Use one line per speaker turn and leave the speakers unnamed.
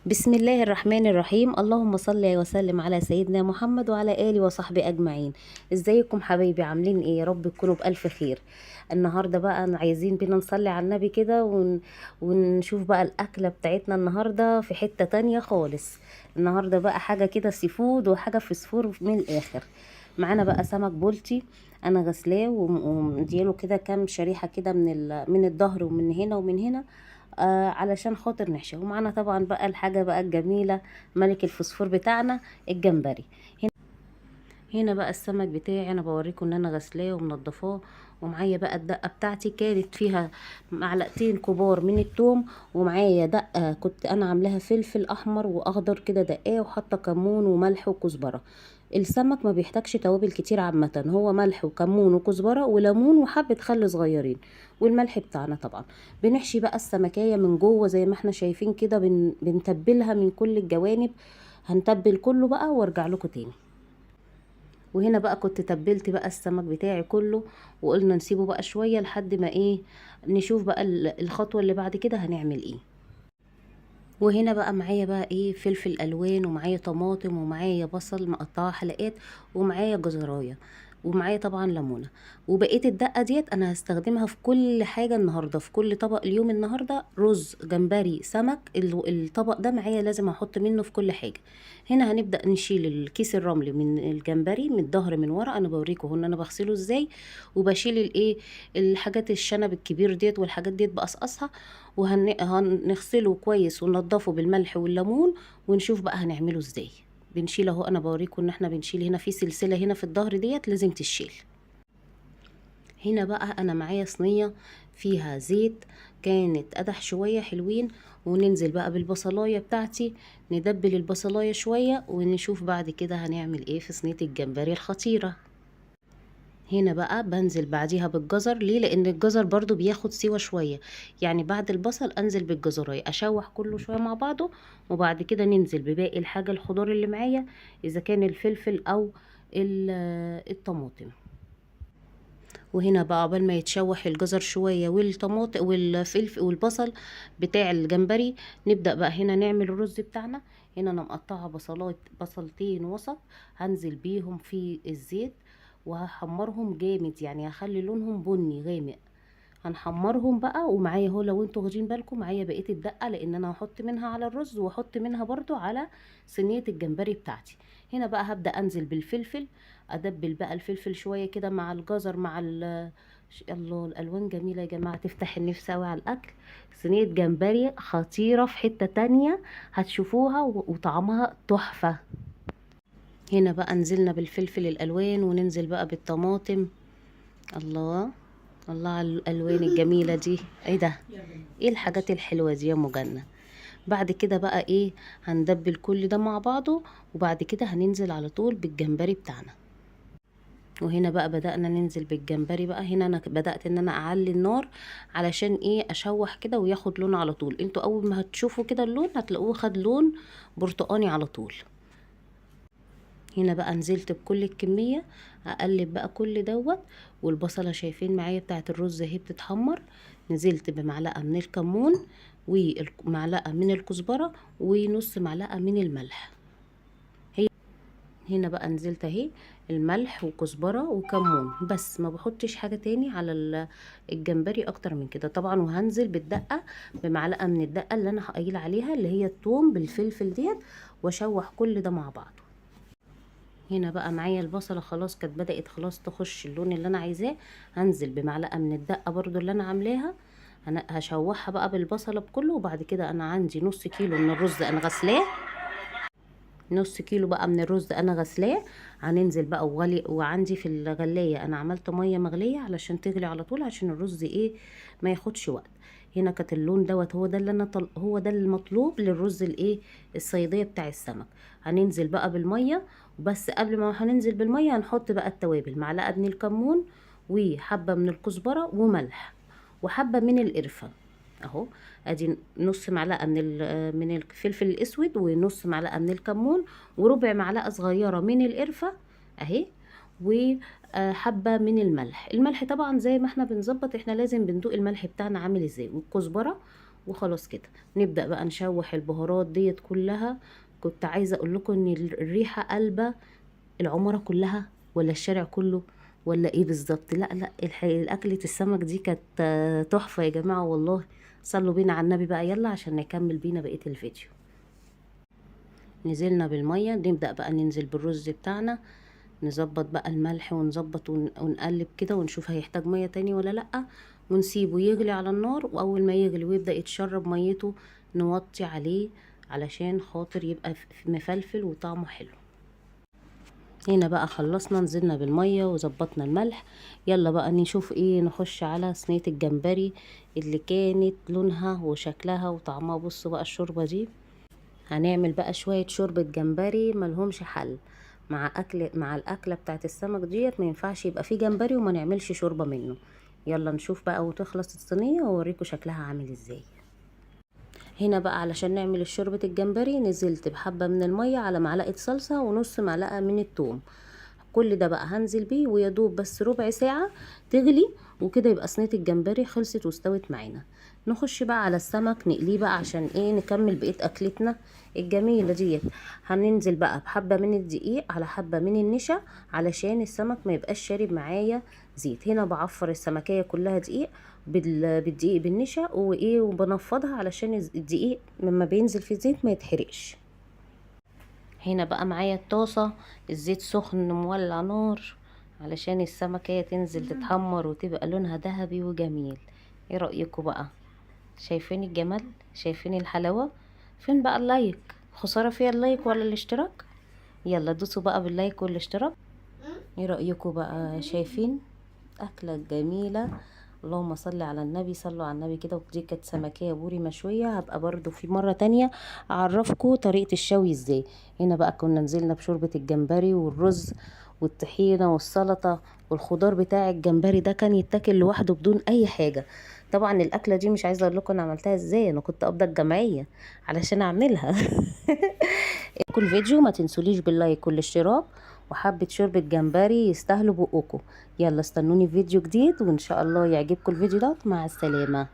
بسم الله الرحمن الرحيم. اللهم صل وسلم على سيدنا محمد وعلى آله وصحبه أجمعين. ازيكم حبايبي؟ عاملين ايه؟ يا رب تكونوا بألف خير. النهارده بقى عايزين بينا نصلي على النبي كده ونشوف بقى الأكلة بتاعتنا النهارده في حتة تانية خالص. النهارده بقى حاجة كده seafood وحاجة فسفور من الآخر. معانا بقى سمك بولتي انا غسلاه ومديله كده كام شريحة كده من الظهر ومن هنا ومن هنا، علشان خاطر نحشيه. ومعانا طبعا بقى الحاجة بقى الجميلة ملك الفوسفور بتاعنا الجمبري. هنا بقى السمك بتاعي انا بوريكم ان انا غسلاه ومنضفاه، ومعايا بقى الدقة بتاعتي كانت فيها معلقتين كبار من التوم، ومعايا دقه كنت انا عاملاها فلفل احمر واخضر كده دقاه، وحاطه كمون وملح وكزبره. السمك ما بيحتاجش توابل كتير عامة، هو ملح وكمون وكزبره وليمون وحبه خل صغيرين، والملح بتاعنا طبعا. بنحشي بقى السمكيه من جوه زي ما احنا شايفين كده، بنتبلها من كل الجوانب. هنتبل كله بقى وارجع لكم تاني. وهنا بقى كنت تبلت بقى السمك بتاعي كله، وقلنا نسيبه بقى شوية لحد ما ايه نشوف بقى الخطوة اللي بعد كده هنعمل ايه. وهنا بقى معايا بقى ايه فلفل الوان، ومعايا طماطم، ومعايا بصل مقطعه حلقات، ومعايا جزرايه، ومعايا طبعا ليمونه. وبقية الدقة ديت انا هستخدمها في كل حاجة النهارده، في كل طبق اليوم النهارده، رز جمبري سمك، الطبق ده معايا لازم احط منه في كل حاجة. هنا هنبدا نشيل الكيس الرمل من الجمبري من الظهر من ورا، انا بوريكم اهو ان انا بغسله ازاي، وبشيل الايه الحاجات الشنب الكبير ديت والحاجات ديت بقصقصها، وهنغسله كويس وننضفه بالملح والليمون، ونشوف بقى هنعمله ازاي. بنشيل اهو، انا بوريكم ان احنا بنشيل هنا في سلسلة هنا في الظهر ديت لازم تشيل. هنا بقى انا معايا صينية فيها زيت كانت قدح شوية حلوين، وننزل بقى بالبصلايه بتاعتي، ندبل البصلايه شوية ونشوف بعد كده هنعمل ايه في صينية الجمبري الخطيرة. هنا بقى بنزل بعديها بالجزر. ليه؟ لان الجزر برضو بياخد سوا شوية، يعني بعد البصل انزل بالجزرايه اشوح كله شوية مع بعضه، وبعد كده ننزل بباقي الحاجة الخضار اللي معايا اذا كان الفلفل او الطماطم. وهنا بقى عقبال ما يتشوح الجزر شوية والطماطم والفلفل والبصل بتاع الجمبري، نبدا بقى هنا نعمل الرز بتاعنا. هنا انا مقطعه بصلتين وسط، هنزل بيهم في الزيت وهحمرهم جامد، يعني هخلي لونهم بني غامق. هنحمرهم بقى. ومعايا اهو لو انتوا واخدين بالكم معايا بقية الدقة، لان انا هحط منها على الرز واحط منها برضو على صينية الجمبري بتاعتي. هنا بقى هبدا انزل بالفلفل، ادبل بقى الفلفل شوية كده مع الجزر مع الله الالوان جميلة يا جماعة، تفتح النفس قوي على الاكل. صينية جمبري خطيرة في حتة تانية هتشوفوها وطعمها تحفة. هنا بقى نزلنا بالفلفل الالوان وننزل بقى بالطماطم. الله الله على الالوان الجميلة دي، ايه ده؟ ايه الحاجات الحلوة دي يا مجنة؟ بعد كده بقى ايه هندبل كل ده مع بعضه، وبعد كده هننزل على طول بالجمبري بتاعنا. وهنا بقى بدأنا ننزل بالجمبري بقى. هنا انا بدأت ان انا اعلي النار علشان ايه اشوح كده وياخد لون على طول. انتوا اول ما هتشوفوا كده اللون هتلاقوه خد لون برتقاني على طول. هنا بقى نزلت بكل الكمية، اقلب بقى كل دوت. والبصلة شايفين معايا بتاعت الرز اهي بتتحمر. نزلت بمعلقة من الكمون ومعلقة من الكزبرة ونص معلقة من الملح. هي هنا بقى نزلت اهي الملح وكزبرة وكمون بس، ما بحطش حاجة تاني على الجمبري اكتر من كده طبعا. وهنزل بالدقة بمعلقة من الدقة اللي انا قايله عليها اللي هي الثوم بالفلفل ديت، واشوح كل ده مع بعضه. هنا بقى معايا البصلة خلاص كانت بدأت خلاص تخش اللون اللي انا عايزاه. هنزل بمعلقة من الدقة برضو اللي انا عاملاها، هشوحها بقى بالبصلة بكله. وبعد كده انا عندي نص كيلو من الرز انا غسلاه، نص كيلو بقى من الرز انا غسلاه. هننزل بقى وغلي، وعندي في الغلاية انا عملت مية مغلية علشان تغلي على طول عشان الرز ايه ما ياخدش وقت. هنا كانت اللون دوت هو ده اللي انا هو ده المطلوب للرز الايه الصيادية بتاع السمك. هننزل بقى بالمية، وبس قبل ما هننزل بالمية هنحط بقى التوابل، معلقة من الكمون وحبة من الكزبرة وملح وحبة من القرفة اهو. ادي نص معلقة من الفلفل الاسود ونص معلقة من الكمون وربع معلقة صغيرة من القرفة اهي، وحبة من الملح. الملح طبعا زي ما احنا بنظبط، احنا لازم بندوق الملح بتاعنا عامل ازاي، والكزبرة وخلاص كده نبدأ بقى نشوح البهارات ديت كلها. كنت عايزة اقول لكم ان الريحة قلبة العمارة كلها ولا الشارع كله ولا ايه بالظبط. لا لا، الاكلة السمك دي كانت تحفة يا جماعة والله. صلوا بينا على النبي بقى، يلا عشان نكمل بينا بقية الفيديو. نزلنا بالمية، نبدأ بقى ننزل بالرز بتاعنا، نظبط بقى الملح ونظبط ونقلب كده ونشوف هيحتاج مية تاني ولا لأ، ونسيبه يغلي على النار. وأول ما يغلي ويبدأ يتشرب ميته نوطي عليه علشان خاطر يبقى مفلفل وطعمه حلو. هنا بقى خلصنا، نزلنا بالمية وظبطنا الملح. يلا بقى نشوف ايه، نخش على صينية الجمبري اللي كانت لونها وشكلها وطعمها. بصوا بقى الشوربة دي، هنعمل بقى شوية شوربة جمبري ملهمش حل مع الأكلة بتاعت السمك ديت. ما ينفعش يبقى فيه جمبري وما نعملش شوربة منه. يلا نشوف بقى وتخلص الصينية واوريكم شكلها عامل ازاي. هنا بقى علشان نعمل الشوربة الجمبري، نزلت بحبة من المية على معلقة صلصة ونص معلقة من التوم. كل ده بقى هنزل بيه ويدوب بس ربع ساعة تغلي وكده، يبقى صينية الجمبري خلصت واستوت معانا. نخش بقى على السمك نقليه بقى عشان ايه، نكمل بقية اكلتنا الجميلة ديت. هننزل بقى بحبة من الدقيق على حبة من النشا علشان السمك ما يبقاش شارب معايا زيت. هنا بعفر السمكية كلها دقيق بالدقيق بالنشا وايه، وبنفضها علشان الدقيق لما بينزل في الزيت ما يتحرقش. هنا بقى معايا الطاسة، الزيت سخن مولع نار علشان السمكة تنزل تتحمر وتبقى لونها ذهبي وجميل. ايه رأيكم بقى؟ شايفين الجمال؟ شايفين الحلاوة؟ فين بقى ال like؟ خسارة فيها ال like ولا الاشتراك؟ يلا دوسوا بقى بال like والاشتراك. ايه رأيكم بقى؟ شايفين أكلة جميلة؟ اللهم صل على النبي، صلوا على النبي كده. ودي كانت سمكية بوري مشوية، هبقى برضو في مرة تانية اعرفكم طريقة الشوي ازاي. هنا بقى كنا نزلنا بشوربة الجمبري والرز والطحينة والسلطة والخضار بتاع الجمبري ده، كان يتاكل لوحده بدون اي حاجة. طبعا الاكلة دي مش عايزة اقول لكم انا عملتها ازاي، انا كنت قابضة الجمعية علشان اعملها. كل فيديو ما تنسوليش بال like والاشتراك، وحبة شوربة جمبري يستاهلوا بقكم. يلا استنوني في فيديو جديد، وان شاء الله يعجبكم الفيديو ده. مع السلامة.